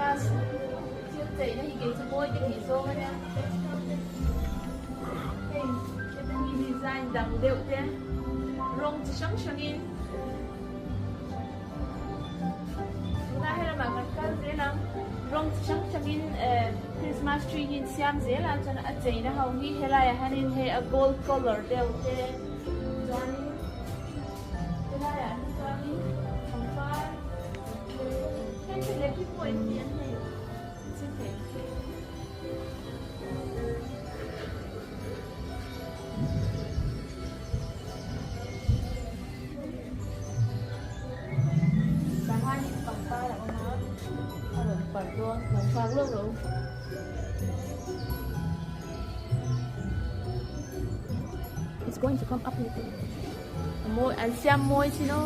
Christmas thil cheina hi kei chu mawi ka tih zawng a nia. Hei heta hi design dang deuh te rawng chi hrang hrangin tunah helamah kan kal zel ang rawng chi hrang hrangin eh Christmas tree hi an siam zel a chuan a cheina ho hi helaiah hianin hei a gold colour deuh te chuanin helaiah hi chuanin pangpar hei chu lehkhi pawh in ti an hei chi thei. Tahanin pangpar a awm a, a rawn parh dawn lo nghak lawk lo. It's going to come up later. A mawi an siam mawi thin aw.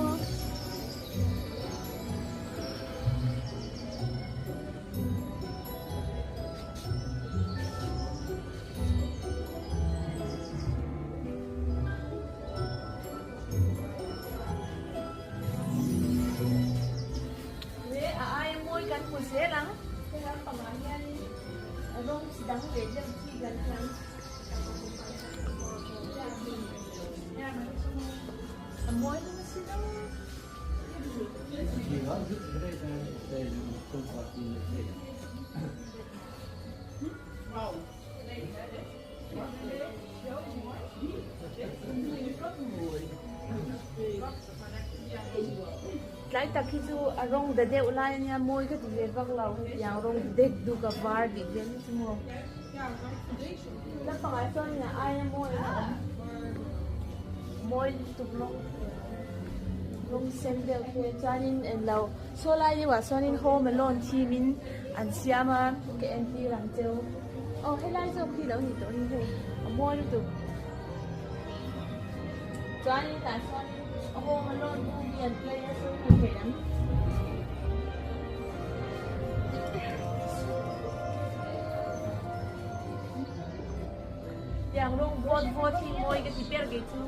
Le a aia mawi kan hmu zel ang he lampangah hianin rawng chi dang leh deuh chi kan hmu ang a mawi hlawm asin aw. Tlai tak hi chu a rawng da deuh lai ania mawi ka ti ve vak lo hetiang rawng dek duk a var tih vel hi chu maw lampangah chuan a aia mawi a awm mawi lutuk rawng rawng sen deuh te chuanin englo saw lai deuhah sawnin home alone theme in an siam a ka entir ang cheu. Aw helai zawk hi lo ni tawh hi hei a mawi lutuk chuanin tah chuanin a home alone movie an play a sawi hmu thei ang. Tiang rawng vawt vawt hi mawi ka ti ber kei chu.